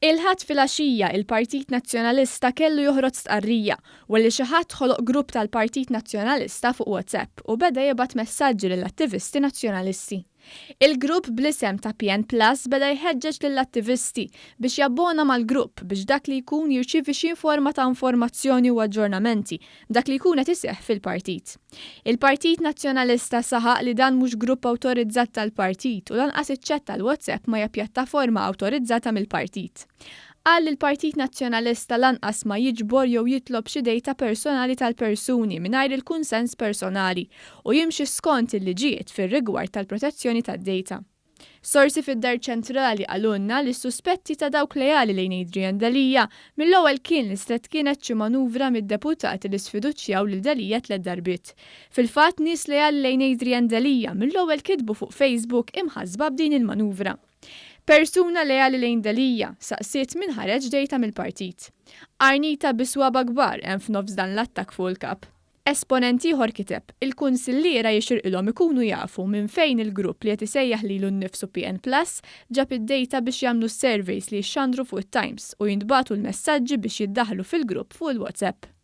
Il-Ħadd filgħaxija, il-Partit Nazzjonalista kellu joħroġ stqarrija wara li xi ħadd ħoloq grupp tal-Partit Nazzjonalista fuq WhatsApp u beda jibgħat messaġġi lill-attivisti Nazzjonalisti. Il-grupp bl-isem ta' PN Plus beda jħeġġeġ lill-attivisti biex jabbona mal-grupp biex dak li jkun jirċievi xi forma ta' informazzjoni u aġġornamenti b'dak li jkun qed iseħħ fil-partit. Il-Partit Nazzjonalista saħaq li dan mhux grupp awtorizzat tal-partit u lanqas iċ-chat tal-WhatsApp ma hija pjattaforma awtorizzata mill-partit. Qal li l-Partit Nazzjonalista lanqas ma jiġbor jew jitlob xi dejta personali tal-persuni mingħajr il-kunsens personali u jimxi skont il-liġijiet fir-rigward tal-protezzjoni tad-dejta. Sorsi fid-Dar Ċentrali qalulna li s-suspetti ta' dawk leali lejn Adrian Delia mill-ewwel kien li setgħet kienet xi manuvra mid-deputati li sfiduċjaw lil Delia tlett darbiet. Fil-fatt nies leali lejn Adrian Delia mill-ewwel kitbu fuq Facebook imħassba b'din il-manuvra. Persuna leali lejn Delia saqsiet min ħareġ dejta mill-partit. Qarnita bi swaba kbar hemm f'nofs dan l-attakk fuq il-kap. Esponent ieħor kiteb, Il-kunsilliera jixirqilhom ikunu jafu minn fejn il-grupp li qed isejjaħ lilu nnifsu PN Plus ġab id-dejta biex jagħmlu s-surveys li jixxandru fuq it-Times u jintbagħtu l-messaġġi biex jiddaħħlu fil-grupp fuq il-WhatsApp.